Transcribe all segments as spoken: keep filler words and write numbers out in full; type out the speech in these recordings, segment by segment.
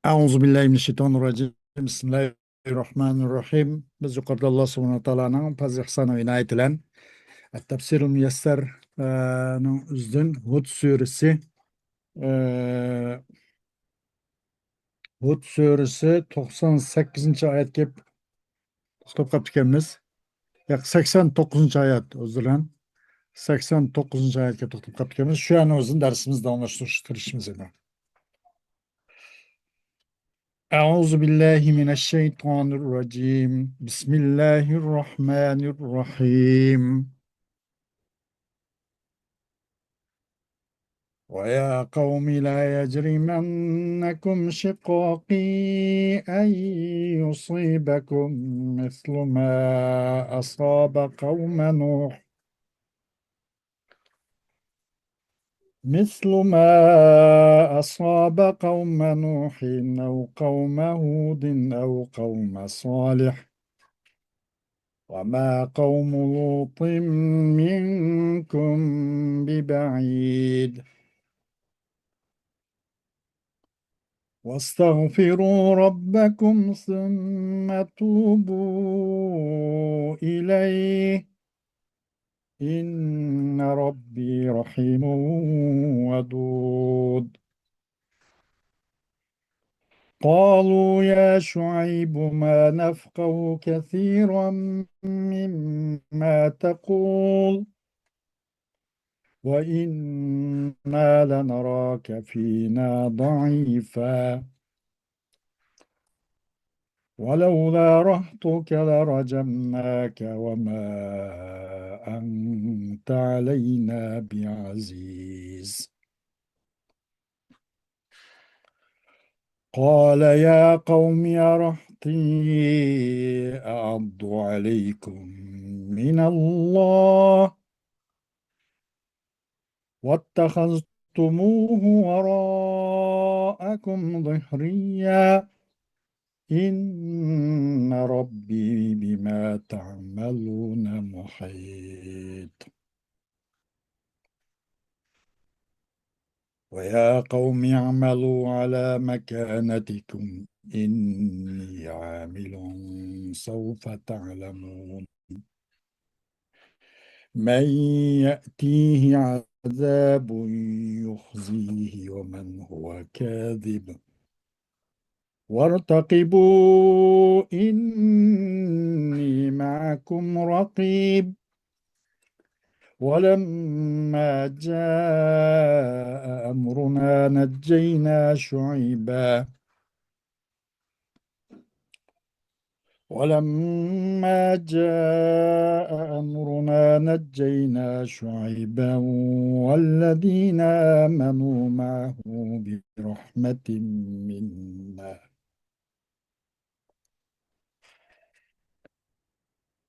أعوذ بالله من الشيطان الرجيم. بسم الله الرحمن الرحيم. بىز يۇقىرىدا ئاللا سۇبھانەھۇ ۋە تائالانىڭ پەزلى ئىھسان ۋە ئىنايىتى بىلەن تەپسىرۇل مۇيەسسەر، ئە، نىڭ ئۆزىدىن ھۇد سۈرىسى، ئە، ھۇد سۈرىسى توقسان سەككىزىنچى ئايەتكە توختاپ قاپتىكەنمىز. ياق، سەكسەن توققۇزىنچى ئايەت، ئۆزرەن. سەكسەن توققۇزىنچى ئايەتكە توختاپ قاپتىكەنمىز. شۇ يەرنىڭ ئۆزىدىن دەرسىمىزنى داۋاملاشتۇرۇشقا تىرىشىمىز ئەمدى. أعوذ بالله من الشيطان الرجيم. بسم الله الرحمن الرحيم. ويا قوم لا يجرمنكم شقاقي أن يصيبكم مثل ما أصاب قوم نوح، مثل ما أصاب قوم نوح أو قوم هود أو قوم صالح وما قوم لوط منكم ببعيد. واستغفروا ربكم ثم توبوا إليه إن ربي رحيم ودود. قالوا يا شعيب ما نفقه كثيرا مما تقول وإنا لنراك فينا ضعيفا ولولا رهطك لرجمناك وما أنت علينا بعزيز. قال يا قوم أرهطي أعز عليكم من الله واتخذتموه وراءكم ظهريا إن ربي بما تعملون محيط. ويا قوم اعملوا على مكانتكم إني عامل سوف تعلمون من يأتيه عذاب يخزيه ومن هو كاذب وارتقبوا إني معكم رقيب ولما جاء أمرنا نجينا شعيبا ولما جاء أمرنا نجينا شعيبا والذين آمنوا معه برحمة منا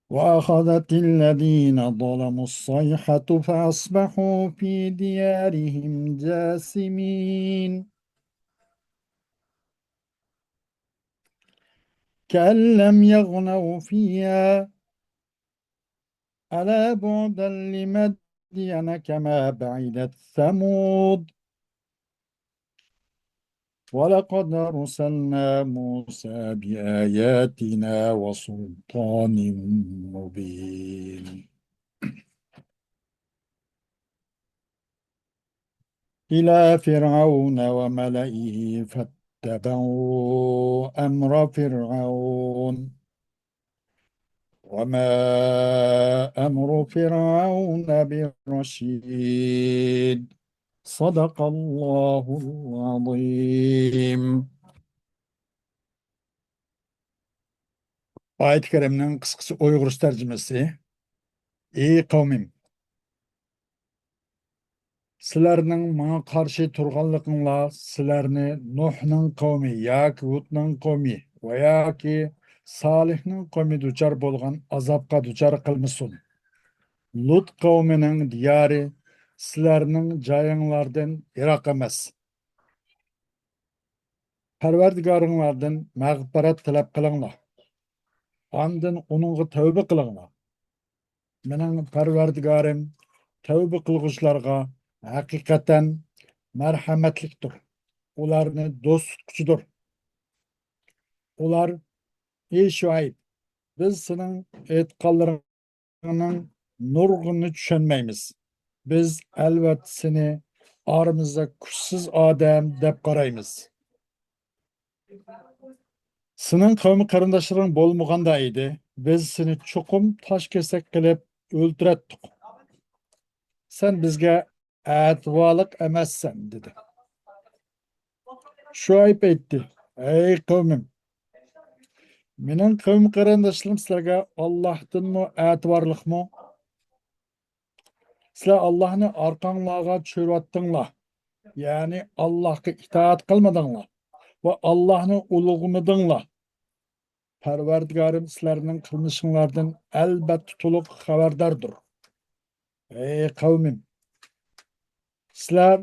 وأخذت الذين ظلموا الصيحة فأصبحوا في ديارهم جاثمين. كأن لم يغنوا فيها ألا بعدا لمدين كما بعدت ثمود ولقد أرسلنا موسى بآياتنا وسلطان مبين إلى فرعون وملئه فاتبعوا أمر فرعون وما أمر فرعون برشيد صدق الله العظيم. ئايەت كەرىمنىڭ قىسقىچە ئۇيغۇرچە تەرجىمىسى. ئى قەۋمىم، سىلەرنىڭ ماڭا قارشى تۇرغانلىقىڭلار سىلەرنى نۇھنىڭ قەۋمى ياكى ھۇدنىڭ قەۋمى ۋە ياكى سالىھنىڭ قەۋمى دۇچار بولغان ئازابقا دۇچار قىلمىسۇن. لۇت قەۋمىنىڭ دىيارى سىلەرنىڭ جايىڭلاردىن يىراق ئەمەس. پەرۋەردىگارىڭلاردىن مەغپىرەت تەلەپ قىلىڭلار. ئاندىن ئۇنىڭغا تەۋبە قىلىڭلار. مېنىڭ پەرۋەردىگارىم تەۋبە قىلغۇچىلارغا ھەقىقەتەن مەرھەمەتلىكتۇر، ئۇلارنى دوست تۇتقۇچىدۇر. ئۇلار: «ئى شۇئەيب، بىز سېنىڭ ئېيتقانلىرىڭنىڭ نۇرغۇنىنى چۈشەنمەيمىز. بىز ئەلۋەتتە سېنى ئارىمىزدا كۈچسىز ئادەم دەپ قارايمىز. سېنىڭ قەۋمى قېرىنداشلىرىڭ بولمىغاندا ئىدى، بىز سېنى چوقۇم تاش كېسەك قىلىپ ئۆلتۈرەتتۇق. سەن بىزگە ئەتىۋارلىق ئەمەسسەن» دېدى. شۇئەيب ئېيتتى: «ئەي قەۋمىم، مېنىڭ قەۋم قېرىنداشلىرىم سىلەرگە ئاللاھتىنمۇ ئەتىۋارلىقمۇ؟ سىلەر ئاللاھنى ئارقاڭلارغا چۆرۈۋەتتىڭلار، يەنى ئاللاھقا ئىتائەت قىلمىدىڭلار ۋە ئاللاھنى ئۇلۇغلىمىدىڭلار. پەرۋەردىگارىم سىلەرنىڭ قىلمىشىڭلاردىن ئەلۋەتتە تولۇق خەۋەرداردۇر. ئەي قەۋمىم، سىلەر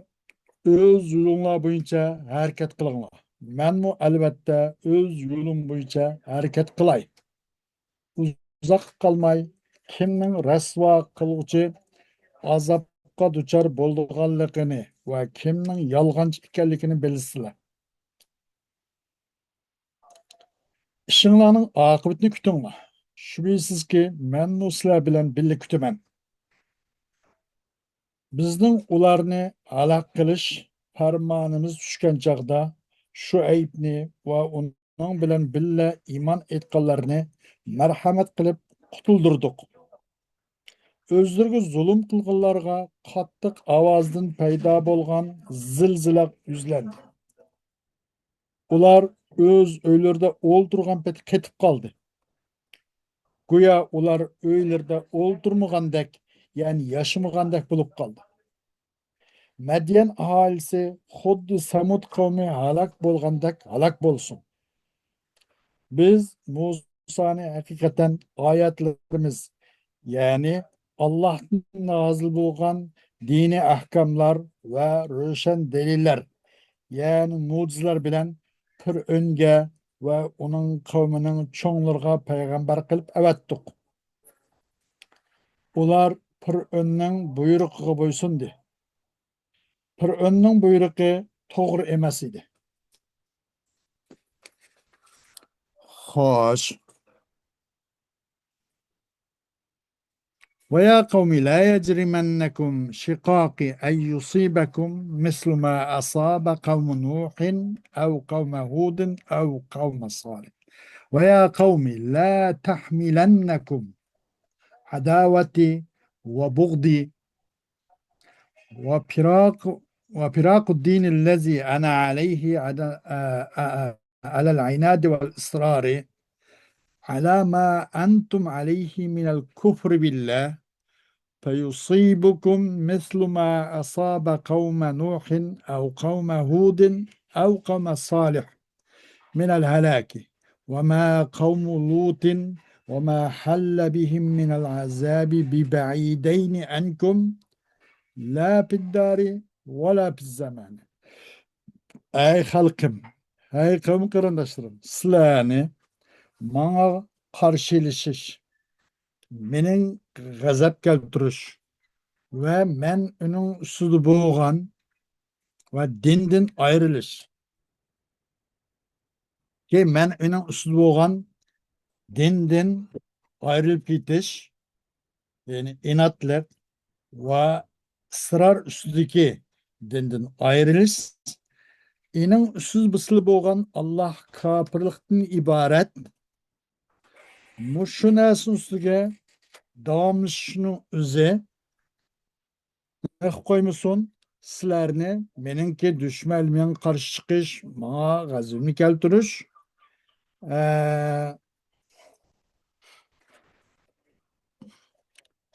ئۆز يولۇڭلار بويىچە ھەرىكەت قىلىڭلار. مەنمۇ ئەلۋەتتە ئۆز يولۇم بويىچە ھەرىكەت قىلاي. ئۇزاققا قالماي، كىمنىڭ رەسۋا قىلغۇچى ئازابقا دۇچار بولىدىغانلىقىنى ۋە كىمنىڭ يالغانچى ئىكەنلىكىنى بىلىسىلەر. ئىشىڭلارنىڭ ئاقىۋىتىنى كۈتۈڭلار. شۈبھىسىزكى، مەنمۇ سىلەر بىلەن بىللە كۈتىمەن. بىزنىڭ ئۇلارنى ھالاك قىلىش پەرمانىمىز چۈشكەن چاغدا شۇئەيبنى ۋە ئۇنىڭ بىلەن بىللە ئىمان ئېيتقانلارنى مەرھەمەت قىلىپ قۇتۇلدۇردۇق. ئۆزلىرىگە زۇلۇم قىلغانلارغا قاتتىق ئاۋازدىن پەيدا بولغان زىلزىلە يۈزلەندى. ئۇلار ئۆز ئۆيلىرىدە ئولتۇرغان پېتى قېتىپ قالدى. گويا ئۇلار ئۆيلىرىدە ئولتۇرمىغاندەك، يەنى ياشىمىغاندەك بولۇپ قالدى. مەديەن ئاھالىسى خۇددى سەمۇد قەۋمى ھالاك بولغاندەك ھالاك بولسۇن. بىز مۇسانى ھەقىقەتەن ئايەتلىرىمىز، يەنى ئاللاھتىن نازىل بولغان دىنىي ئەھكاملار ۋە روشەن دەلىللەر، يەنى مۇجىزىلەر بىلەن پىرئۆنگە ۋە ئۇنىڭ قەۋمىنىڭ چوڭلىرىغا پەيغەمبەر قىلىپ ئەۋەتتۇق. ئۇلار پىرئۆننىڭ بۇيرۇقىغا بويسۇندى. پىرئۆننىڭ بۇيرۇقى توغرا ئەمەس ئىدى. خوش. ويا قوم لا يجرمنكم شقاقي أن يصيبكم مثل ما أصاب قوم نوح أو قوم هود أو قوم صالح. ويا قوم لا تحملنكم عداوتي وبغضي وفراق، وفراق الدين الذي أنا عليه على، آه، آه، آه، على العناد والإصرار على ما أنتم عليه من الكفر بالله، فيصيبكم مثل ما أصاب قوم نوح أو قوم هود أو قوم صالح من الهلاك، وما قوم لوط وما حل بهم من العذاب ببعيدين عنكم لا في الدار ولا في الزمان. ئەي خەلقىم، ئەي قەۋم قېرىنداشلىرىم، سىلەرنى ماڭا قارشى ئېلىشىش، مېنىڭ غەزەپ كەلتۈرۈش ۋە مەن ئۇنىڭ ئۈستىدە بولغان ۋە دىندىن ئايرىلىش، كى مەن ئۇنىڭ ئۈستىدە بولغان دىندىن ئايرىلىپ كېتىش، يەنى ئىنادلىق ۋە ئىسرار ئۈستىدىكى دىندىن ئايرىلىش، ئېنىڭ ئۈستىدە بولغان ئاللاھ كاپىرلىقتىن ئىبارەت، مۇشۇ نەرسىنىڭ ئۈستىگە داۋاملىشىشنىڭ ئۆزى نېمە قىلىپ قويمىسۇن، سىلەرنى مېنىڭكى دۈشمەنلىرىمگە قارشى چىقىش، ماڭا غەزىپىمنى كەلتۈرۈش، ئە،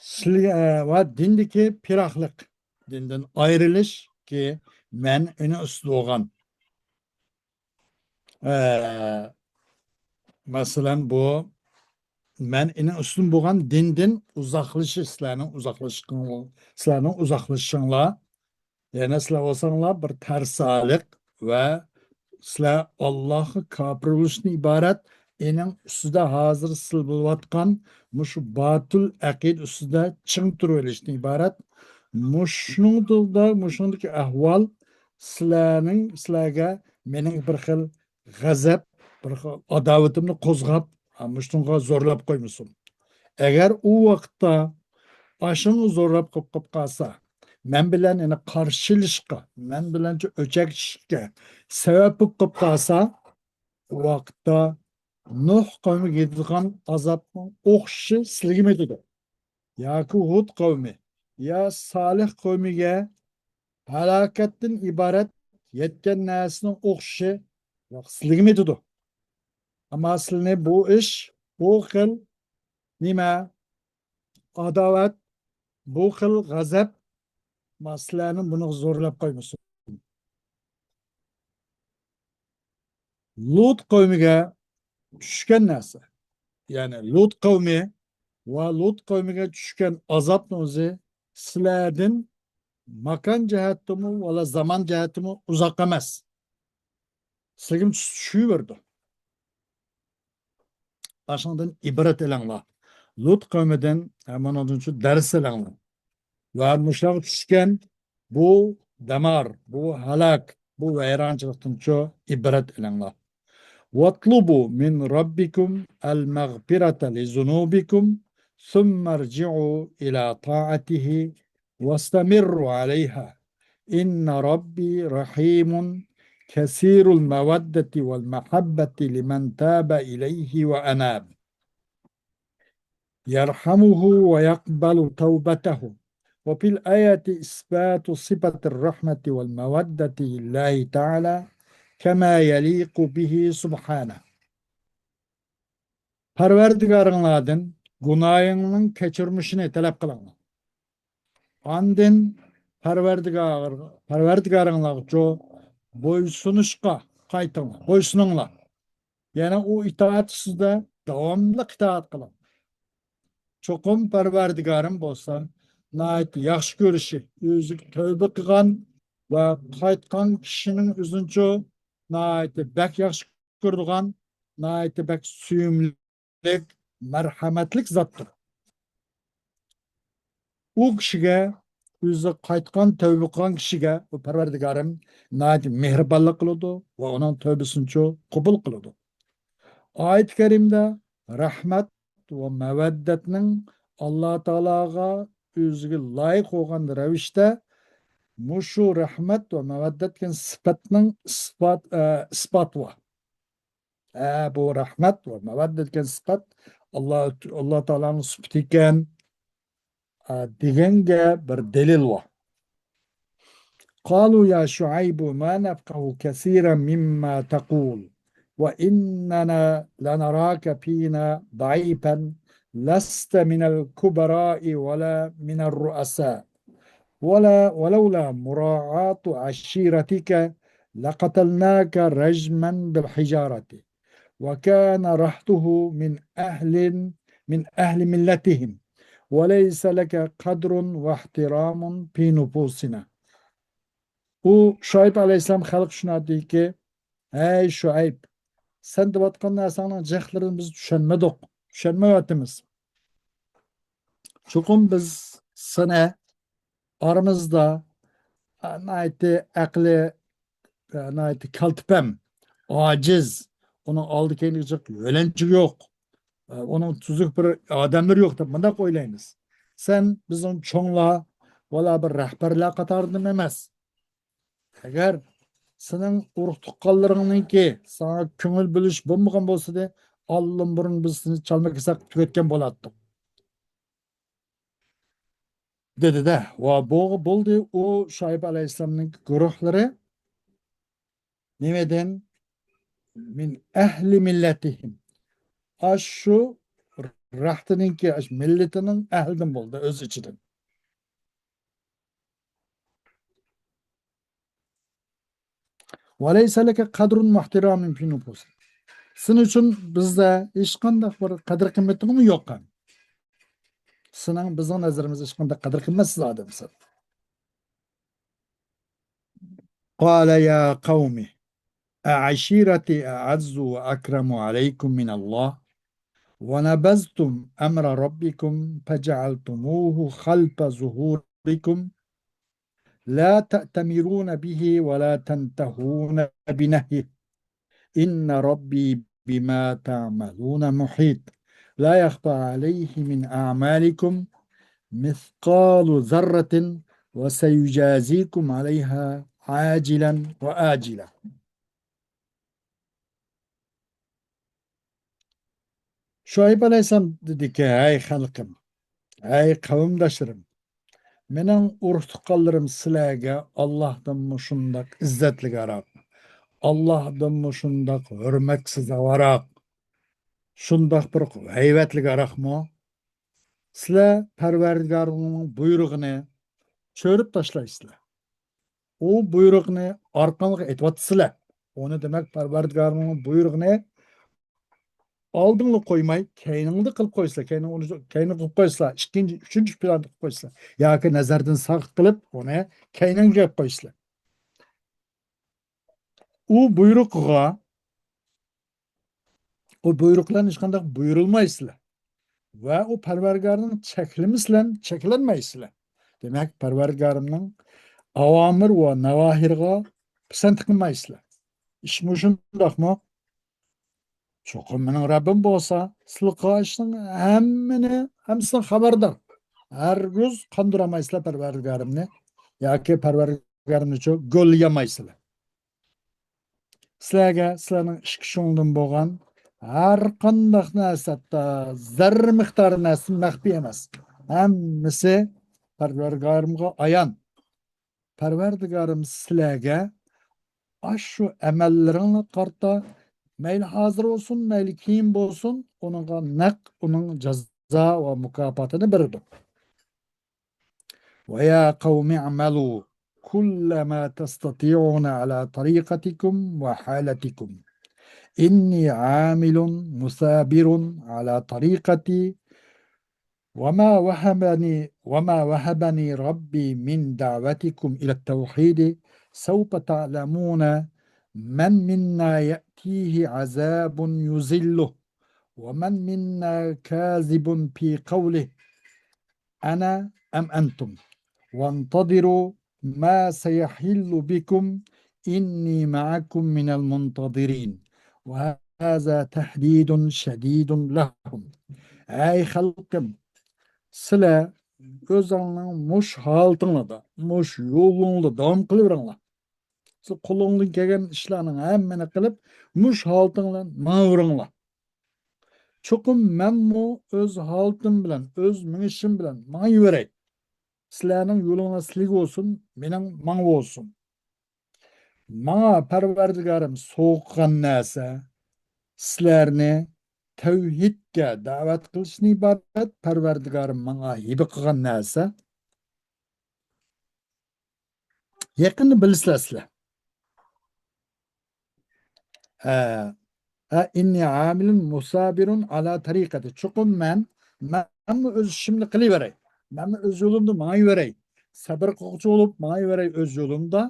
سىلەر، ئە، ۋە دىندىكى پىراقلىق، دىندىن ئايرىلىش، كى مەن ئۇنى ئۈستىدە بولغان ئە، مەسىلەن، بۇ مەن ئېنىڭ ئۈستۈن بولغان دىندىن ئۇزاقلىشىش، سىلەرنىڭ ئۇزاقلىشىشىڭ-، سىلەرنىڭ ئۇزاقلىشىشىڭلار، يەنى سىلەر بولساڭلار بىر تەرسالىق ۋە سىلەر ئاللاھقا كاپىر بولۇشتىن ئىبارەت، ئېنىڭ ئۈستىدە ھازىر سىلەر بولۇۋاتقان مۇشۇ باتىل ئەقىدە ئۈستىدە چىڭ تۇرۇۋېلىشتىن ئىبارەت. مۇشۇنىڭدا، مۇشۇنىڭدىكى ئەھۋال سىلەرنىڭ، سىلەرگە مېنىڭ بىر خىل غەزەپ بىر خىل ئاداۋىتىمنى قوزغاپ، ھە، مۇشۇنىڭغا زورلاپ قويمىسۇن. ئەگەر ئۇ ۋاقىتتا ئاشۇنى زورلاپ قويۇپ قالسا، مەن بىلەن يەنە قارشىلىشىشقا، مەن بىلەن ئۆچەكلىشىشكە سەۋەب بولۇپ قالسا، ئۇ ۋاقىتتا نۇھ قەۋمىگە يېتىدىغان ئازابنىڭ ئوخشىشى سىلىگىمۇ يېتىدۇ. ياكى ھۇد قەۋمى، يا سالىھ قەۋمىگە ھالاكەتتىن ئىبارەت يەتكەن نەرسىنىڭ ئوخشىشى سىلىگىمۇ يېتىدۇ. ئەمما سىلىنى بۇ ئىش، بۇ خىل نېمە؟ ئاداۋەت، بۇ خىل غەزەپ، ما سىلەرنى بۇنىڭغا زورلاپ قويمىسۇن. لۇت قەۋمىگە چۈشكەن نەرسە، يەنى لۇت قەۋمى ۋە لۇت قەۋمىگە چۈشكەن ئازابنىڭ ئۆزى سىلەردىن ماكان جەھەتتىمۇ ۋە زامان جەھەتتىمۇ ئۇزاق ئەمەس. سىلەرگە چۈشۈۋېرىدۇ. ئاشۇنىڭدىن ئىبرەت ئېلىڭلار. لۇت قەۋمىدىن، ھە، مۇنىڭدىن شۇ دەرس ئېلىڭلار. ۋە مۇشۇلارغا چۈشكەن بۇ دەمار، بۇ ھالاك، بۇ ۋەيرانچىلىقتىنچۇ ئىبرەت ئېلىڭلار. وَاطْلُبُوا مِنْ رَبِّكُمُ الْمَغْفِرَةَ لِذُنُوبِكُمْ ثُمَّ ارْجِعُوا إِلَى طَاعَتِهِ وَاسْتَمِرُّوا عَلَيْهَا إِنَّ رَبِّي رَحِيمٌ كَثِيرُ الْمَوَدَّةِ وَالْمَحَبَّةِ لِمَنْ تَابَ إِلَيْهِ وَأَنَابَ يَرْحَمُهُ وَيَقْبَلُ تَوْبَتَهُ. وَفِي الْآيَةِ إِثْبَاتُ صِفَةِ الرَّحْمَةِ وَالْمَوَدَّةِ لِلَّهِ تَعَالَى كَمَا يَلِيقُ بِهِ سُبْحَانَهُ. پەرۋەردىگارىڭلاردىن گۇناھىڭنىڭ كەچۈرمىشىنى تەلەپ قىلىڭلار. ئاندىن پەرۋەردىگار، پەرۋەردىگارىڭلارغىچۇ بويسۇنۇشقا قايتىڭلار، بويسۇنۇڭلار. يەنى ئۇ ئىتائەت ئۈستىدە داۋاملىق ئىتائەت قىلىڭ. چوقۇم پەرۋەردىگارىم بولسا ناھايىتى ياخشى كۆرۈشى، ئۆزىگە تەۋبە قىلغان ۋە قايتقان كىشىنىڭ ئۆزىنىچۇ ناھايىتى بەك ياخشى كۆرىدىغان، ناھايىتى بەك سۆيۈملۈك، مەرھەمەتلىك زاتتۇر. ئۇ كىشىگە، ئۆزى قايتقان، تەۋبە قىلغان كىشىگە ئۇ پەرۋەردىگارىم ناھايىتى مېھرىبانلىق قىلىدۇ ۋە ئۇنىڭ تەۋبىسىنىچۇ قوبۇل قىلىدۇ. ئايەت كەرىمدە رەھمەت ۋە مەۋەددەتنىڭ ئاللا تائالاغا ئۆزىگە لايىق بولغان رەۋىشتە مۇشۇ رەھمەت ۋە مەۋەددەت دېگەن سۈپەتنىڭ ئىسپات، ئە، ئىسپاتى بار. ھە، بۇ رەھمەت ۋە مەۋەددە دېگەن سۈپەت ئاللا، ئاللا تائالانىڭ سۈپىتى ئىكەن، ئە، دېگەنگە بىر دەلىل بار. قالوا يا شعيب ما نفقه كثيرا مما تقول وإننا لنراك فينا ضعيفا لست من الكبراء ولا من الرؤساء ولا، ولولا مراعاة عشيرتك لقتلناك رجما بالحجارة وكان رهطه من أهل، من أهل ملتهم وليس لك قدر واحترام في نفوسنا. ئۇ شۇئەيب ئەلەيھىسسالام خەلقى شۇنداق دېدىكى، ھەي شۇئەيب، سەن دەۋاتقان نەرسەڭنىڭ جىقلىرىنى بىز چۈشەنمىدۇق، چۈشەنمەيۋاتىمىز. چوقۇم بىز سېنى ئارىمىزدا، ئە، ناھايىتى ئەقلى، ئە، ناھايىتى كالتىپەم، ئاجىز، ئۇنىڭ ئالدى كەينىدە جىق يۆلەنچۈك يوق، ئە، ئۇنىڭ تۈزۈك بىر ئادەملىرى يوق دەپ مۇنداق ئويلايمىز. سەن بىزنىڭ چوڭلار ۋالا بىر رەھبەرلەر قاتارىدىن ئەمەس. ئەگەر سېنىڭ ئۇرۇق تۇغقانلىرىڭنىڭكى ساڭا كۆڭۈل بۆلۈش بولمىغان بولسىدى، ئاللىبۇرۇن بىز سېنى چالما كېسەك تۈگەتكەن بولاتتۇق. دېدى-دە، ۋە بۇ، بولدى، ئۇ شۇئەيب ئەلەيھىسسالامنىڭ گۇرۇھلىرى نېمىدىن؟ مىن ئەھلى مىللەتىھىم. ئاشۇ رەھتىنىڭكى، ئاشۇ مىللىتىنىڭ ئەھلىدىن بولدى، ئۆز ئىچىدىن. وليس لك قدر واحترام في نفوسنا. سېنىڭ ئۈچۈن بىزدە ھېچقانداق بىر قەدىر قىممىتىڭمۇ يوق ھەم. سېنىڭ بىزنىڭ نەزىرىمىزدە ھېچقانداق قەدىر قىممەتسىز ئادەمسەن. قال يا قوم أعشيرتي أعز وأكرم عليكم من الله ونبذتم أمر ربكم فجعلتموه خلف ظهوركم لا تأتمرون به ولا تنتهون بنهيه إن ربي بما تعملون محيط. لا يخفى عليه من أعمالكم مثقال ذرة وسيجازيكم عليها عاجلا وآجلا. شۇئەيب ئەلەيھىسسالام دېدىكى، ھەي خەلقىم، ھەي قەۋمداشلىرىم، مېنىڭ ئۇرۇق-تۇغقانلىرىم سىلەرگە ئاللاھتىنمۇ شۇنداق ئىززەتلىك ھاراق، ئاللاھتىنمۇ شۇنداق ھۆرمەتكە سازاۋارراق، شۇنداق بىر ھەيۋەتلىك ھاراقمۇ؟ سىلەر پەرۋەردىگارىڭنىڭ بۇيرۇغىنى چۆرۈپ تاشلايسىلەر. ئۇ بۇيرۇقنى ئارقاڭغا ئېتىۋاتىسىلەر. ئۇنى دېمەك، پەرۋەردىگارىڭنىڭ بۇيرۇقىنى ئالدىڭدا قويماي، كەينىڭدە قىلىپ قويسىلەر. كەينىڭ ئۇنى، كەينىڭ قىلىپ قويسىلەر. ئىككىنچى، ئۈچىنچى پىلاندا قىلىپ قويسىلەر. ياكى نەزەردىن ساقىت قىلىپ، ئۇنى كەينىڭگە قويسىلەر. ئۇ بۇيرۇقىغا، ئۇ بۇيرۇق بىلەن ھېچقانداق بۇيرۇلمايسىلەر. ۋە ئۇ پەرۋەردىگارنىڭ چەكلىمىسى بىلەن چەكلەنمەيسىلەر. دېمەك، پەرۋەردىگارىمنىڭ ئاۋامىر ۋە ناۋاھىرىغا پىسەنت قىلمايسىلەر. ئىش مۇشۇنداقمۇ؟ چوقۇم مېنىڭ رەببىم بولسا، سىلەر قىلغان ئىشنىڭ ھەممىنى، ھەممىسىدىن خەۋەردار. ھەرگىز قاندۇرالمايسىلەر پەرۋەردىگارىمنى ياكى پەرۋەردىگارىمنىچۇ گوللىيالمايسىلەر. سىلەرگە سىلەرنىڭ ئىچ كۈچىڭدىن بولغان ھەر قانداق نەرسە، ھەتتا زەررە مىقدارى نەرسە مەخپىي ئەمەس. ھەممىسى پەرۋەردىگارىمغا ئايان. پەرۋەردىگارىم سىلەرگە ئاشۇ ئەمەللىرىڭلارغا قارىتا، مەيلى ھازىر بولسۇن، مەيلى كېيىن بولسۇن، ئۇنىڭغا نەق ئۇنىڭ جازا ۋە مۇكاپاتىنى بېرىدۇ. ويا قوم اعملوا كل ما تستطيعون على طريقتكم وحالتكم. إني عامل مثابر على طريقتي وما وهبني، وما وهبني ربي من دعوتكم إلى التوحيد. سوف تعلمون من منا يأتيه عذاب يذله ومن منا كاذب في قوله أنا أم أنتم وانتظروا ما سيحل بكم إني معكم من المنتظرين وهذا تهديد شديد لهم. ئەي خەلقىم، سىلەر ئۆزۈڭلارنىڭ مۇشۇ ھالىتىڭلاردا، مۇشۇ يولۇڭلاردا داۋام قىلىۋېرىڭلار. سىز قولۇڭدىن كەلگەن ئىشلارنىڭ ھەممىنى قىلىپ، مۇشۇ ھالىتىڭلار ماڭىۋېرىڭلار. چوقۇم مەنمۇ ئۆز ھالىتىم بىلەن، ئۆز مېڭىشىم بىلەن ماڭىۋېرەي. سىلەرنىڭ يولۇڭلار سىلىگە بولسۇن، مېنىڭ ماڭا بولسۇن. ماڭا پەرۋەردىگارىم سوۋغا قىلغان نەرسە سىلەرنى تەۋھىدكە دەۋەت قىلىشتىن ئىبارەت. پەرۋەردىگارىم ماڭا ھىبە قىلغان نەرسە يېقىندا بىلىسىلەر سىلەر. ھە، ھە، إني عامل مثابر على طريقتي. چوقۇم مەن، مەنمۇ ئۆز ئىشىمنى قىلىۋېرەي. مەنمۇ ئۆز يولۇمدا ماڭىۋېرەي. سەبرى قىلغۇچى بولۇپ ماڭىۋېرەي ئۆز يولۇمدا.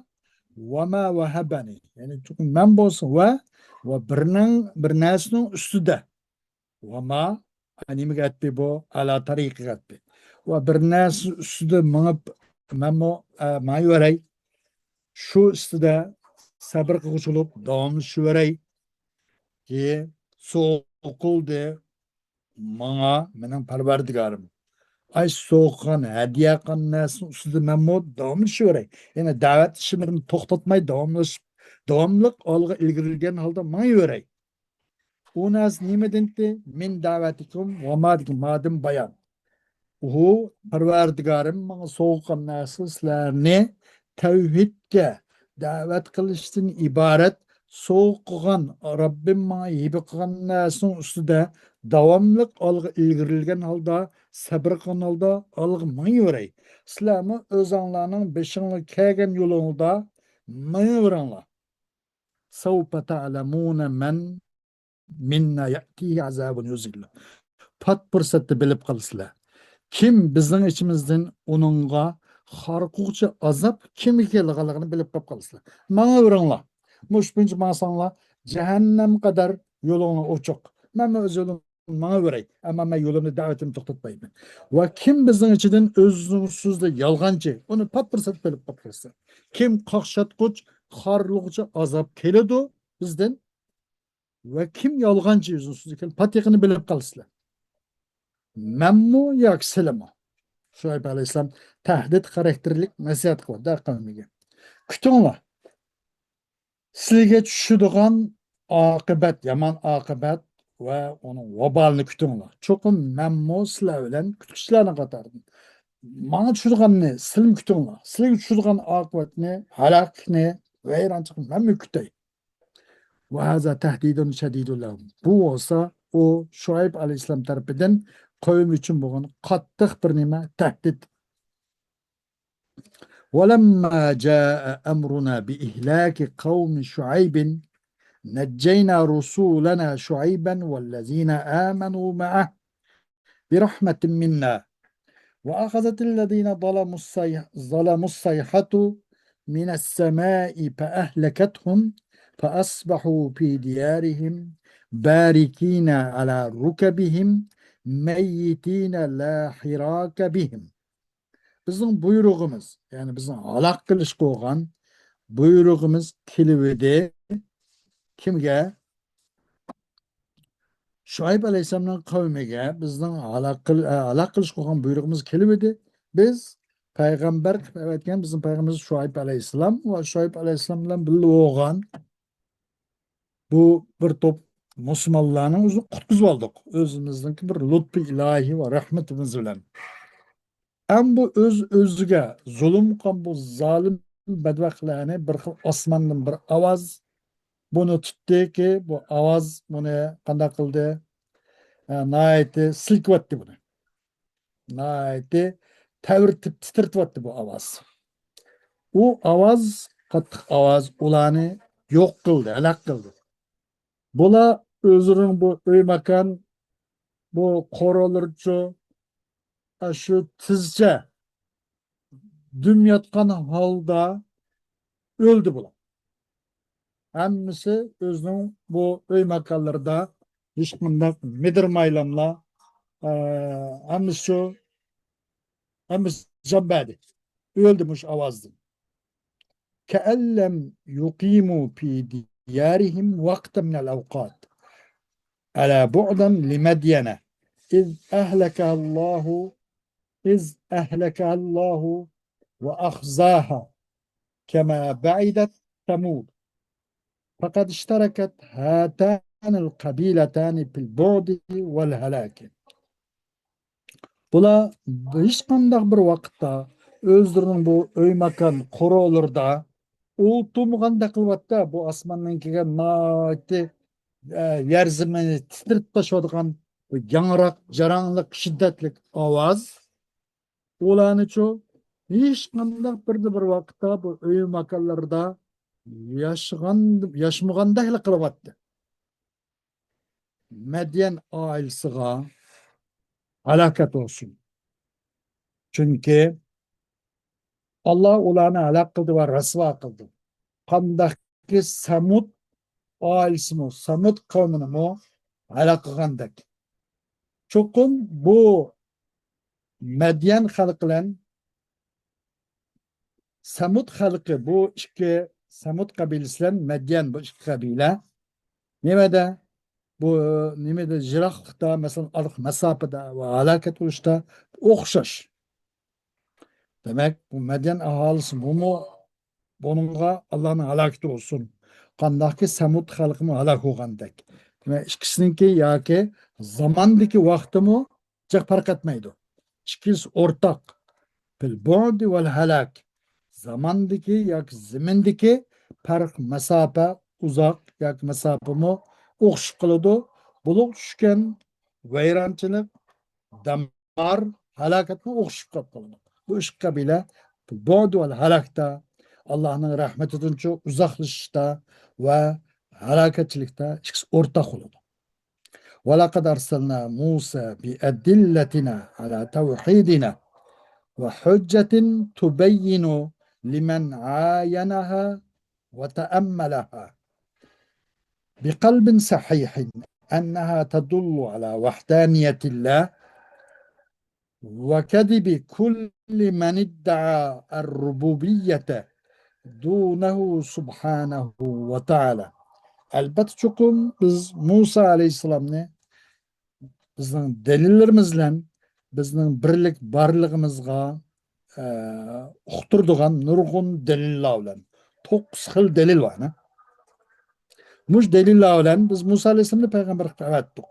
وما وهبني. يەنى چوقۇم مەن بولسا ۋە، ۋە بىرنىڭ، بىر نەرسىنىڭ ئۈستىدە. ۋە ما، ئە، نېمىگە ئەتتى بۇ؟ ئەلا تەرىقىگە ئەتتى. ۋە بىر نەرسە ئۈستىدە مېڭىپ، مەنمۇ، ئە، ماڭىۋېرەي. شۇ ئۈستىدە سەبرى قىلغۇچى بولۇپ داۋاملىشىۋېرەي. كېيىن سوقۇلدى ماڭا مېنىڭ پەرۋەردىگارىم. ئاي سوققان، ھەدىيە قىلغان نەرسىنىڭ ئۈستىدە مەنمۇ داۋاملىشىۋېرەي. يەنى دەۋەت ئىشلىرىمنى توختاتماي داۋاملىشىپ، داۋاملىق ئالغا ئىلگىرىلىگەن ھالدا ماڭىۋېرەي. ئۇ نەرسە نېمە دېدى؟ مىن دەۋەتىكۇم ۋە ما دېگەن مادىن بايان. ئۇ پەرۋەردىگارىم ماڭا سوۋغا قىلغان نەرسە سىلەرنى تەۋھىدكە دەۋەت قىلىشتىن ئىبارەت سوۋغا قىلغان، رەببىم ماڭا ھىبە قىلغان نەرسىنىڭ ئۈستىدە داۋاملىق ئالغا ئىلگىرىلىگەن ھالدا، سەبرى قىلغان ھالدا ئالغا مېڭىۋېرەي. سىلەرمۇ ئۆزۈڭلارنىڭ بېشىڭلار كەلگەن يولۇڭلاردا مېڭىۋېرىڭلار. سوف تەلەمۇنە مەن مىننا يەتىھى ئازابۇن يۇزىللۇ. پات پۇرسەتتە بىلىپ قالىسىلەر. كىم بىزنىڭ ئىچىمىزدىن ئۇنىڭغا قارقۇغۇچى ئازاب كىمگە كېلىدىغانلىقىنى بىلىپ قاپ قالىسىلەر. ماڭىۋېرىڭلار. مۇشۇ بويىچە ماڭساڭلار، جەھەننەم قەدەر يولۇڭلار ئوچۇق. مەنمۇ ئۆز يولۇم ماڭىۋېرەي. ئەمما مەن يولۇمنى، دەۋىتىمنى توختاتمايمەن. ۋە كىم بىزنىڭ ئىچىدىن ئۆزىنىڭ ئۈستىدە يالغانچى، ئۇنى پات پۇرسەت بىلىپ قاپ قالىسىلەر. كىم قاقشاتقۇچ، خارلىغۇچى ئازاب كېلىدۇ بىزدىن، ۋە كىم يالغانچى يۈزىنى سۈزىدىكەن، پاتىقىنى بىلىپ قالىسىلەر. مەنمۇ ياكى سىلىمۇ؟ شۇئەيب ئەلەيھىسسالام تەھدىت خاراكتېرلىك نەسىھەت قىلىۋاتىدۇ قەۋمىگە. كۈتۈڭلار. سىلىگە چۈشىدىغان ئاقىۋەت، يامان ئاقىۋەت ۋە ئۇنىڭ ۋابالىنى كۈتۈڭلار. چوقۇم مەنمۇ سىلەر بىلەن كۈتكۈچىلەرنىڭ قاتارىدىن. ماڭا چۈشىدىغاننى سىلىمۇ كۈتۈڭلار. سىلىگە چۈشىدىغان ئاقىۋەتنى، ھالاكلىقنى، ۋەيرانچىلىقنى مەنمۇ كۈتەي. وهذا تهديد شديد لهم. بۇ بولسا ئۇ شۇئەيب ئەلەيھىسسالام تەرىپىدىن قەۋمى ئۈچۈن بولغان قاتتىق بىر نېمە، تەھدىت. ولما جاء أمرنا بإهلاك قوم شعيب نجينا رسلنا شعيبا والذين آمنوا معه برحمة منا وأخذت الذين ظلموا الصيح-، ظلموا الصيحة من السماء فأهلكتهم فأصبحوا في ديارهم باركين على ركبهم ميتين لا حراك بهم. بىزنىڭ بۇيرۇغىمىز، يەنى بىزنىڭ ھالاك قىلىشقا بولغان بۇيرۇغىمىز كېلىۋىدى. كىمگە؟ شۇئەيب ئەلەيھىسسالامنىڭ قەۋمىگە بىزنىڭ ھالاك قىل-، ئە، ھالاك قىلىشقا بولغان بۇيرۇغىمىز كېلىۋىدى. بىز پەيغەمبەر قىلىپ ئەۋەتكەن بىزنىڭ پەيغەمبىرىمىز شۇئەيب ئەلەيھىسسالام ۋە شۇئەيب ئەلەيھىسسالام بىلەن بىللە بولغان بۇ بىر توپ مۇسۇلمانلارنىڭ ئۆزىنى قۇتقۇزۇۋالدۇق. ئۆزىمىزنىڭكى بىر لۇتپى ئىلاھىي ۋە رەھمىتىمىز بىلەن. ئەم بۇ ئۆز-ئۆزىگە زۇلۇم قىلغان بۇ زالىم بەدبەختلەرنى بىر خىل ئاسماندىن بىر ئاۋاز بۇنى تۇتتىكى، بۇ ئاۋاز بۇنى قانداق قىلدى؟ ئە، ناھايىتى سىلكىۋەتتى بۇنى. ناھايىتى تەۋرىتىپ، تىترىتىۋەتتى بۇ ئاۋاز. ئۇ ئاۋاز، قاتتىق ئاۋاز ئۇلارنى يوق قىلدى، ھالاك قىلدى. بۇلار ئۆزلىرىنىڭ بۇ ئۆي ماكان، بۇ قورالىرىچۇ، ئاشۇ تىزچە دۈم ياتقان ھالدا ئۆلدى بۇلار. ھەممىسى ئۆزىنىڭ بۇ ئۆي ماكانلىرىدا ھېچقانداق مىدىرمايلاملا، ئە، ھەممىسى شۇ، ھەممىسى جان بەردى. ئۆلدى مۇشۇ ئاۋازدىن. كأن لم يقيموا في ديارهم وقتا من الأوقات. ألا بعدا لمدين إذ أهلكها الله، إذ أهلكها الله وأخزاها كما بعدت ثمود. فقد اشتركت هاتان القبيلتان في البعد والهلاك. بۇلار ھېچقانداق بىر ۋاقىتتا ئۆزلىرىنىڭ بۇ ئۆي ماكان قورالىرىدا ئولتۇرمىغاندەك قىلىۋاتتى. بۇ ئاسماندىن كەلگەن ناھايىتى، ئە، يەر زېمىننى تىترىتىپ تاشلايدىغان بۇ ياڭراق، جاراڭلىق، شىددەتلىك ئاۋاز ئۇلارنىچۇ ھېچقانداق بىردە بىر ۋاقىتتا بۇ ئۆي ماكانلىرىدا ياشىغان، ياشىمىغاندەكلا قىلىۋاتتى. مەديەن ئائىلىسىغا ھالاكەت بولسۇن. چۈنكى ئاللا ئۇلارنى ھالاك قىلدى ۋە رەسۋا قىلدى. قانداقكى سەمۇد ئائىلىسىمۇ، سەمۇد قەۋمىنىمۇ ھالاك قىلغاندەك. چوقۇم بۇ مەديەن خەلقى بىلەن سەمۇد خەلقى، بۇ ئىككى سەمۇد قەبىلىسى بىلەن مەديەن بۇ ئىككى قەبىلە نېمىدە؟ بۇ نېمىدە؟ يىراقلىقتا، مەسىلەن، ئارىلىق مەساپىدە ۋە ھالاكەت بولۇشتا ئوخشاش. دېمەك، بۇ مەديەن ئاھالىسى بۇمۇ، بۇنىڭغا ئاللانىڭ ھالاكىتى بولسۇن. قانداقكى سەمۇد خەلقىمۇ ھالاك بولغاندەك. دېمەك، ئىككىسىنىڭكى ياكى زاماندىكى ۋاقتىمۇ جىق پەرق ئەتمەيدۇ. ئىككىسى ئورتاق. في البعد والهلاك. زاماندىكى ياكى زېمىندىكى پەرق، مەساپە ئۇزاق ياكى مەساپىمۇ ئوخشىشىپ قالىدۇ. بۇلۇق چۈشكەن ۋەيرانچىلىق، دەمار، ھالاكەتمۇ ئوخشىشىپ قالىدۇ. بۇ ئىككى قەبىلە في البعد والهلاكتا، ئاللانىڭ رەھمىتىدىنچۇ ئۇزاقلىشىشتا ۋە ھالاكەتچىلىكتە ئىككىسى ئورتاق بولىدۇ. ولقد أرسلنا موسى بأدلتنا على توحيدنا وحجة تبين لمن عاينها وتأملها بقلب صحيح أنها تدل على وحدانية الله وكذب كل من ادعى الربوبية دونه سبحانه وتعالى. ئەلبەتتە، چوقۇم بىز مۇسا ئەلەيھىسسالامنى بىزنىڭ دەلىللىرىمىز بىلەن، بىزنىڭ بىرلىك بارلىقىمىزغا، ئە، ئۇقتۇرىدىغان نۇرغۇن دەلىللەر بىلەن، توققۇز خىل دەلىل بار، ھە؟ مۇشۇ دەلىللەر بىلەن بىز مۇسا ئەلەيھىسسالامنى پەيغەمبەر قىلىپ ئەۋەتتۇق.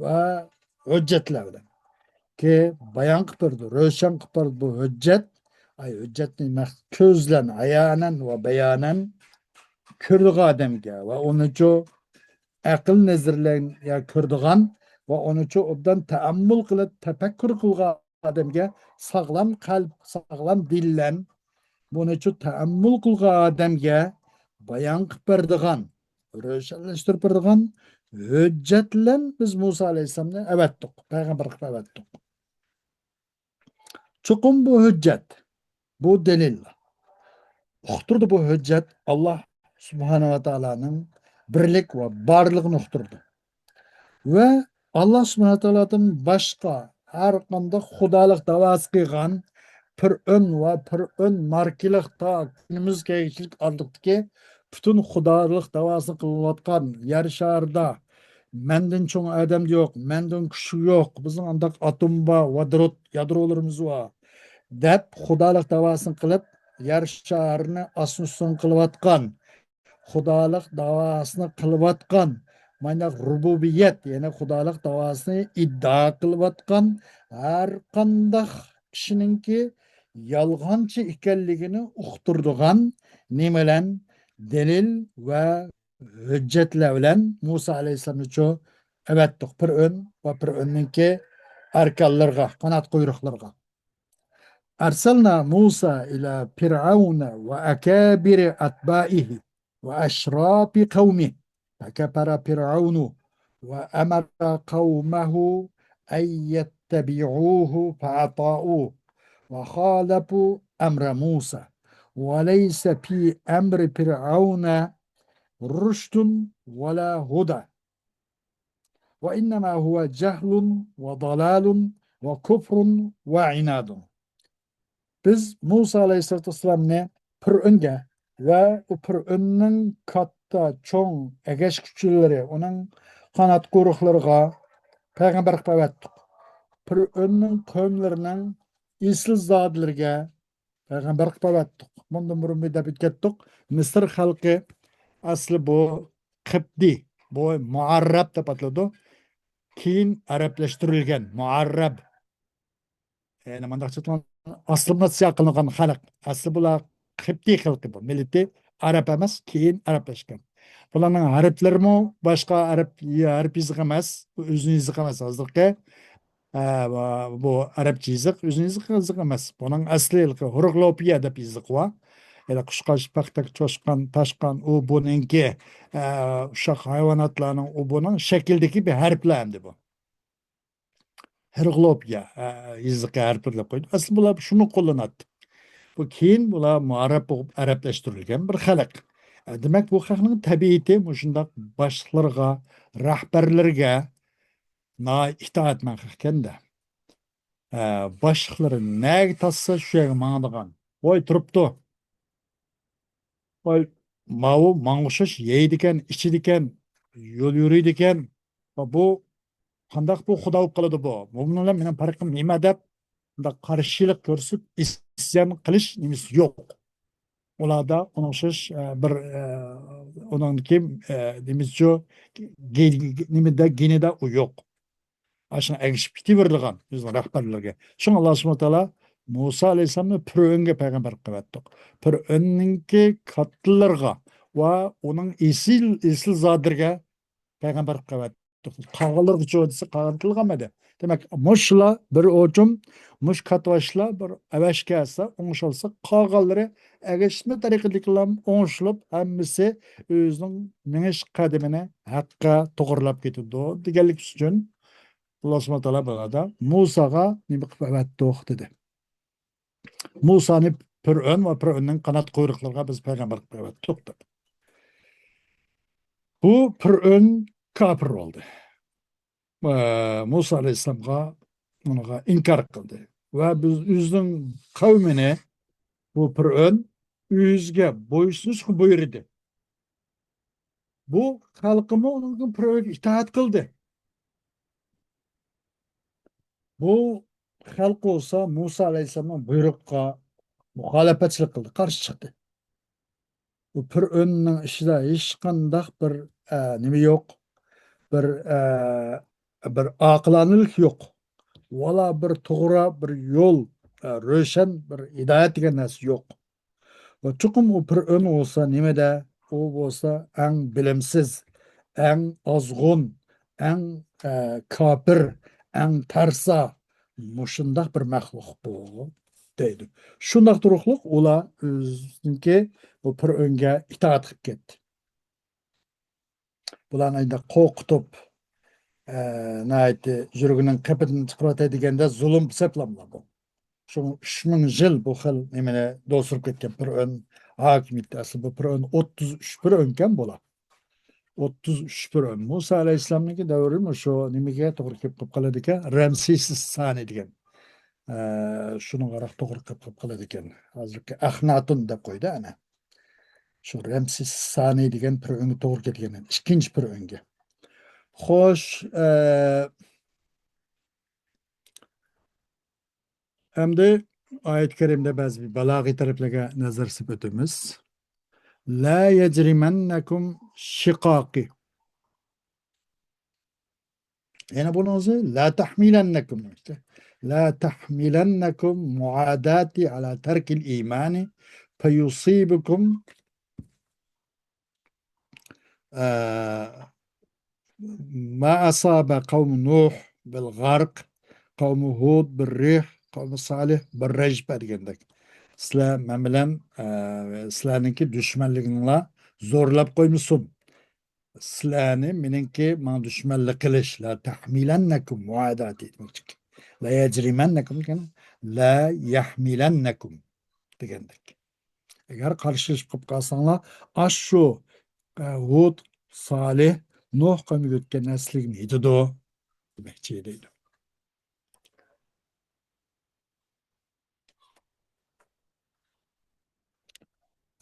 ۋە ھۆججەتلەر بىلەن. كى بايان قىلىپ بەردى، روشەن قىلىپ بەردى بۇ ھۆججەت. ئاي، ھۆججەتنى مەخ-، كۆزلەن، ئايانەن ۋە بايانەن كۆرىدىغان ئادەمگە ۋە ئۇنىچۇ ئەقىل نەزىرلەن يا كۆرىدىغان ۋە ئۇنىچۇ ئوبدان تەئەممۇل قىلىپ تەپەككۇر قىلغان ئادەمگە، ساغلام قەلب، ساغلام دىللەن بۇنىچۇ تەئەممۇل قىلغان ئادەمگە بايان قىلىپ بەردىغان، روشەنلەشتۈرۈپ بېرىدىغان ھۆججەت بىلەن بىز مۇسا ئەلەيھىسسالامنى ئەۋەتتۇق، پەيغەمبەر قىلىپ ئەۋەتتۇق. چوقۇم بۇ ھۆججەت، بۇ دەلىل ئۇقتۇرىدۇ، بۇ ھۆججەت ئاللا سۇبھانەھۇ ۋە تائالانىڭ بىرلىك ۋە بارلىقىنى ئۇقتۇرىدۇ. ۋە ئاللا سۇبھانەھۇ ۋە تائالادىن باشقا ھەر قانداق خۇدالىق داۋاسى قىلغان پىرئۆن ۋە پىرئۆن ماركىلىق تا كۈنىمىزگە كەلگۈچىلىك ئارىلىقتىكى پۈتۈن خۇدالىق داۋاسىنى قىلىۋاتقان يەر شارىدا مەندىن چوڭ ئادەم يوق، مەندىن كۈچلۈك يوق، بىزنىڭ ئانداق ئاتوم بار، ۋودورود يادرولىرىمىز بار، دەپ خۇدالىق داۋاسىنى قىلىپ، يەر شارىنى ئاستىن ئۈستۈن قىلىۋاتقان، خۇدالىق داۋاسىنى قىلىۋاتقان، مانداق رۇبۇبىيەت، يەنى خۇدالىق داۋاسىنى ئىددىئا قىلىۋاتقان ھەر قانداق كىشىنىڭكى يالغانچى ئىكەنلىكىنى ئۇقتۇرىدىغان نېمە بىلەن؟ دەلىل ۋە ھۆججەتلەر بىلەن مۇسا ئەلەيھىسسالامنىچۇ ئەۋەتتۇق. پىرئۆن ۋە پىرئۆننىڭكى ئەركانلىرىغا، قانات قۇيرۇقلىرىغا. أرسلنا موسى إلى فرعون وأكابر أتباعه وأشراف قومه فكفر فرعون وأمر قومه أن يتبعوه فأطاعوه وخالفوا أمر موسى وليس في أمر فرعون رشد ولا هدى وإنما هو جهل وضلال وكفر وعناد. بىز مۇسا ئەلەيھىسسالاتۇ ۋەسسالامنى پىرئۆنگە ۋە ئۇ پىرئۆننىڭ كاتتا، چوڭ ئەگەشكۈچىلىرى، ئۇنىڭ قانات قۇيرۇقلىرىغا پەيغەمبەر قىلىپ ئەۋەتتۇق. پىرئۆننىڭ قەۋملىرىنىڭ ئېسىلزادىلىرىگە پەيغەمبەر قىلىپ ئەۋەتتۇق. مۇندىن بۇرۇن بىر دەپ ئۆتكەتتۇق. مىسىر خەلقى ئەسلى بۇ قىبتىي، بۇ مۇئەررەب دەپ ئاتىلىدۇ. كېيىن ئەرەبلەشتۈرۈلگەن مۇئەررەب. يەنى مۇنداق ئېيتقاندا، ئاسسىمىلياتسىيە قىلىنغان خەلق. ئەسلى بۇلار قىبتىي خەلقى بۇ. مىللىتى ئەرەب ئەمەس، كېيىن ئەرەبلەشكەن. بۇلارنىڭ ھەرپلىرىمۇ باشقا ئەرەب، ھەرپ يېزىقى ئەمەس. بۇ ئۆزىنىڭ يېزىقى ئەمەس ھازىرقى. ئە، بۇ ئەرەبچە يېزىق، ئۆزىنىڭ يېزىقى، يېزىق ئەمەس. بۇنىڭ ئەسلى ھېروغلىفىيە دەپ يېزىق بار. يەنى قۇشقاچ، پەختەك، چوشقان، تاشقان، ئۇ بۇنىڭكى، ئە، ئۇششاق ھايۋاناتلارنىڭ، ئۇ بۇنىڭ شەكلىدىكى بىر ھەرپلەر ئەمدى بۇ. ھېروغلىفىيە، ئە، يېزىقى ھەرپلەپ قويدى. ئەسلى بۇلار شۇنى قوللىناتتى. بۇ كېيىن بۇلار مۇئەررەب بولۇپ ئەرەبلەشتۈرۈلگەن بىر خەلق. ئە، دېمەك، بۇ خەقنىڭ تەبىئىتى مۇشۇنداق باشلىقلىرىغا، رەھبەرلىرىگە ناھايىتى ئىتائەتمەن خەق ئىكەن-دە. ئە، باشلىقلىرى نەگە تارتسا، شۇ يەرگە ماڭىدىغان. ۋاي، تۇرۇپتۇ. ۋاي، ماۋۇ ماڭا ئوخشاش يەيدىكەن، ئىچىدىكەن، يول يۈرىدىكەن. ۋە بۇ قانداق بۇ خۇدا بولۇپ قالىدۇ بۇ؟ بۇ بىلەن مېنىڭ پەرقىم نېمە دەپ، بۇنداق قارشىلىق كۆرسىتىپ، ئىسيان قىلىش نېمىسى يوق. ئۇلاردا ئۇنىڭ ئوخشاش، ئە، بىر، ئە، ئۇنىڭدىكى، ئە، نېمىسىچۇ، گې-، نېمىدە، گېنىدا ئۇ يوق. ئاشۇنىڭ ئەگىشىپ كېتىۋېرىدىغان ئۆزىنىڭ رەھبەرلىرىگە. شۇڭا ئاللا سۇبھانەھۇ تائالا مۇسا ئەلەيھىسسالامنى پىرئۆنگە پەيغەمبەر قىلىۋەتتۇق. پىرئۆننىڭكى كاتتىلىرىغا ۋە ئۇنىڭ ئېسىل، ئېسىلزادىلىرىگە پەيغەمبەر قىلىپ قويۇۋەتتۇق. قالغانلىرىغىچۇ دېسە، قالغان قىلغانمىدى. دېمەك، مۇشۇلار بىر ئوچۇم، مۇشۇ كاتتىباشلار بىر ئەۋەشكە كەلسە، ئوڭشالسا، قالغانلىرى ئەگەشمە تەرىقىدىكىلەر ئوڭشىلىپ، ھەممىسى ئۆزىنىڭ مېڭىش قەدىمىنى ھەققە توغرىلاپ كېتىدۇ دېگەنلىك ئۈچۈن، ئاللا سۇبھانەھۇ تائالا بۇلاردا مۇساغا نېمە قىلىپ ئەۋەتتۇق دېدى. مۇسانى پىرئۆن ۋە پىرئۆننىڭ قانات قۇيرۇقلىرىغا بىز پەيغەمبەر قىلىپ ئەۋەتتۇق دېدى. بۇ پىرئۆن كاپىر بولدى. ئە، مۇسا ئەلەيھىسسالامغا، ئۇنىڭغا ئىنكار قىلدى. ۋە بىز ئۆزىنىڭ قەۋمىنى بۇ پىرئۆن ئۆزىگە بويسۇنۇشقا بۇيرۇدى. بۇ خەلقىمۇ ئۇنىڭ پىرئۆنگە ئىتائەت قىلدى. بۇ خەلق بولسا مۇسا ئەلەيھىسسالامنىڭ بۇيرۇقىغا مۇخالىپەتچىلىك قىلدى، قارشى چىقتى. بۇ پىرئۆننىڭ ئىچىدە ھېچقانداق بىر، ئە، نېمە يوق، بىر، ئە، بىر ئاقىلانىلىك يوق. ۋالا بىر توغرا، بىر يول، ئە، روشەن بىر ھىدايەت دېگەن نەرسە يوق. ۋە چوقۇم ئۇ پىرئۆن بولسا نېمىدە؟ ئۇ بولسا ئەڭ بىلىمسىز، ئەڭ ئازغۇن، ئەڭ، ئە، كاپىر، ئەڭ تەرسا، مۇشۇنداق بىر مەخلۇق بۇ، دەيدۇ. شۇنداق تۇرۇقلۇق ئۇلار ئۆزىنىڭكى بۇ پىرئۆنگە ئىتائەت قىلىپ كەتتى. بۇلارنى ئەندى قورقۇتۇپ، ئە، ناھايىتى يۈرىكىنىڭ قېپىدىن چىقىرىۋاتاي دېگەندە زۇلۇم ھېسابلانمىدى. شۇڭا ئۈچ مىڭ يىل بۇ خىل نېمىنى دوزۇپ كەتكەن پىرئۆن ھاكىمىيىتى. ئەسلى بۇ پىرئۆن ئوتتۇز ئۈچ پىرئۆنكەن بۇلار. ئوتتۇز ئۈچ پىرئۆن. مۇسا ئەلەيھىسسالامنىڭكى دەۋرى مۇشۇ نېمىگە توغرا كېلىپ قېلىپ قالىدىكەن؟ رەمسېس سانى دېگەن. ئە، شۇنىڭغا توغرا كېلىپ قېلىپ قالىدىكەن. ھازىرقى ئەخناتون دەپ قويدى ئەنە. شۇ رەمسېس سانى دېگەن پىرئۆنگە توغرا كېلىدىكەن. ئىككىنچى پىرئۆنگە. خوش، ئە، ئەمدى ئايەت كەرىمدە بەزى بىر بالاغىي تەرەپلەرگە نەزەر سېلىپ ئۆتىمىز. لا يجرمنكم شقاقي. يەنە بۇنىڭ ئۆزى لا تحملنكم دېمەكتە. لا تحملنكم معاداتي على ترك الإيمان فيصيبكم، ئە، ما أصاب قوم نوح بالغرق، قوم هود بالريح، قوم صالح بالرجفة دېگەندەك. سىلەر مەن بىلەن، ئە، سىلەرنىڭكى دۈشمەنلىكىڭلار زورلاپ قويمىسۇن. سىلەرنى مېنىڭكى ماڭا دۈشمەنلىك قىلىش، لا تحملنكم معاداتي دېمەكچىكەن. لا يجرمنكم دېگەن، لا يحملنكم دېگەندەك. ئەگەر قارشىلىشىپ قېلىپ قالساڭلار، ئاشۇ، ئە، ھۇد، سالىھ، نۇھ قەۋمىگە ئۆتكەن نەرسىلىكنى يېتىدۇ دېمەكچى دەيدۇ.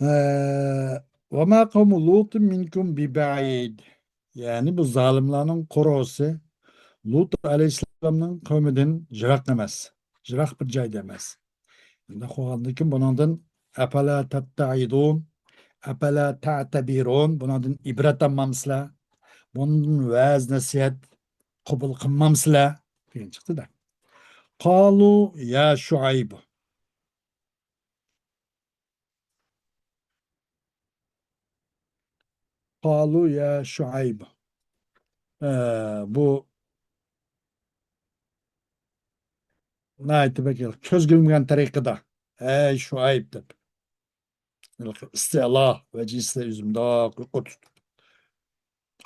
ئە، وما قوم لوط منكم ببعيد. يەنى بۇ زالىملارنىڭ قورۇسى لۇت ئەلەيھىسسالامنىڭ قەۋمىدىن يىراق ئەمەس، يىراق بىر جايدا ئەمەس. شۇنداق بولغاندىكىن بۇنىڭدىن أفلا تتعظون، أفلا تعتبرون، بۇنىڭدىن ئىبرەت ئالمامسىلەر؟ بۇنىڭدىن ۋەز نەسىھەت قوبۇل قىلمامسىلەر؟ دېگەن چىقتى-دە. قالوا يا شعيب. قالوا يا شعيب. ئە، بۇ ناھايىتى بەك كۆزگە ئىلمىگەن تەرىقىدە، ھەي شۇئەيب دەپ. ئىستىئلا ۋەجىسىدە يۈزى مۇنداق يۇقىرى تۇتۇپ.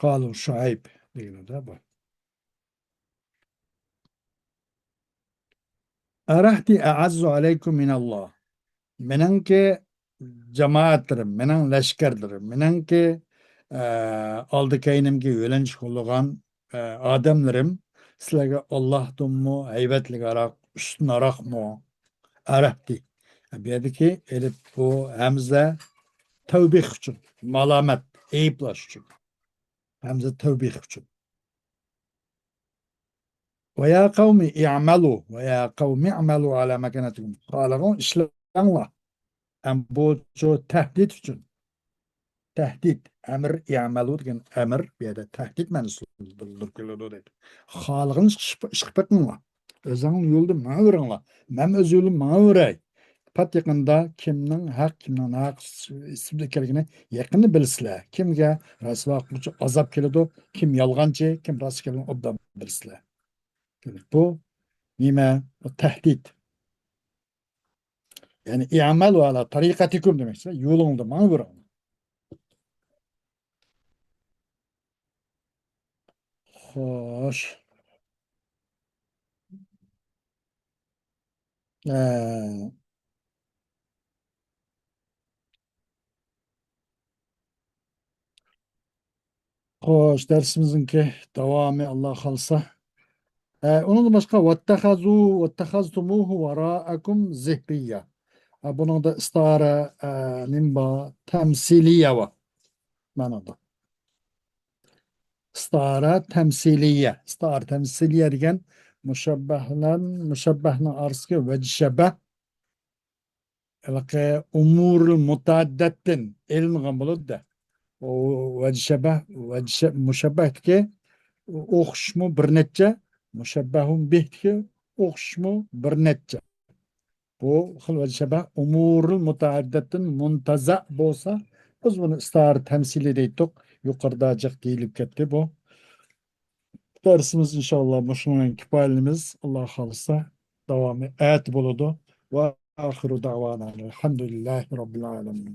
قالوا شعيب دېگىنىدە بۇ. أرهطي أعز عليكم من الله. مېنىڭكى جامائەتلىرىم، مېنىڭ لەشكەرلىرىم، مېنىڭكى، ئە، ئالدى كەينىمگە يۆلەنچۈك بولغان، ئە، ئادەملىرىم سىلەرگە ئاللاھتىنمۇ ھەيۋەتلىكراق، ئۈستۈنراقمۇ؟ أرهطي. بۇ يەردىكى ئەلىپ بۇ ھەمزە تەۋبىخ ئۈچۈن، مالامەت، ئەيىبلەش ئۈچۈن. ھەمزە تەۋبىخ ئۈچۈن. ويا قوم اعملوا، ويا قوم اعملوا على مكانتكم. خالىغان ئىشلەڭلار. ئەم بۇ شۇ تەھدىت ئۈچۈن. تەھدىت، ئەمر، ئەمەلۇ دېگەن ئەمر، بۇ يەردە تەھدىت مەنىسىدە بىلدۈرۈپ كېلىدۇ دەيدۇ. خالىغىنىڭىزچە ئىش، ئىش قىلىپ بېقىڭلار. ئۆزۈڭنىڭ يولىدا ماڭىۋېرىڭلار. مەن ئۆز يولۇمدا ماڭىۋېرەي. پات يېقىندا كىمنىڭ ھەق، كىمنىڭ ناھەق ئىستىلدا ئىكەنلىكىنى يېقىندا بىلىسىلەر. كىمگە رەسۋا قىلغۇچى ئازاب كېلىدۇ، كىم يالغانچى، كىم راست ئىكەنلىكىنى ئوبدان بىلىسىلەر. بۇ نېمە؟ بۇ تەھدىت. يەنى، اعملوا على طريقتكم دېمەكچى، يولۇڭدا ماڭىۋېرىڭ. خوش. ئە، خوش، دەرسىمىزنىڭكى داۋامى، ئاللا خالىسا. ئە، ئۇنىڭدىن باشقا، واتخذوا، واتخذتموه وراءكم ظهريا. ئە، بۇنىڭدا ئىستارە، ئە، نېمە بار؟ تەمسىلىيە بار. مەنىدە. ئىستىئارە تەمسىلىيە. ئىستىئارە تەمسىلىيە دېگەن مۇشەببەھ بىلەن مۇشەببەھنىڭ ئارىسىدىكى ۋەجھى شەبەھ. ھېلىقى ئۇمۇرۇل مۇتەئەددىدتىن ئېلىنغان بولىدۇ. ئۇ ۋەجھى شەبەھ، ۋەجھى شە-، مۇشەببەھتىكى ئوخشىشىمۇ بىر نەچچە، مۇشەببەھۇن بىھتىكى ئوخشىشىمۇ بىر نەچچە. بۇ خىل ۋەجھى شەبەھ ئۇمۇرۇل مۇتەئەددىدتىن مۇنتەزەئ بولسا، بىز بۇنى ئىستىئارە تەمسىلىي دەيتتۇق. يۇقىرىدا جىق دېيىلىپ كەتتى بۇ. دەرسىمىز ئىنشاللا مۇشۇنىڭ بىلەن كۇپايىلىنىمىز. ئاللا خالىسا داۋامى ئەتە بولىدۇ. ۋە ئاخىرۇ دەۋانا ئەلھەمدۇلىللاھى رەببىل ئالەمىن.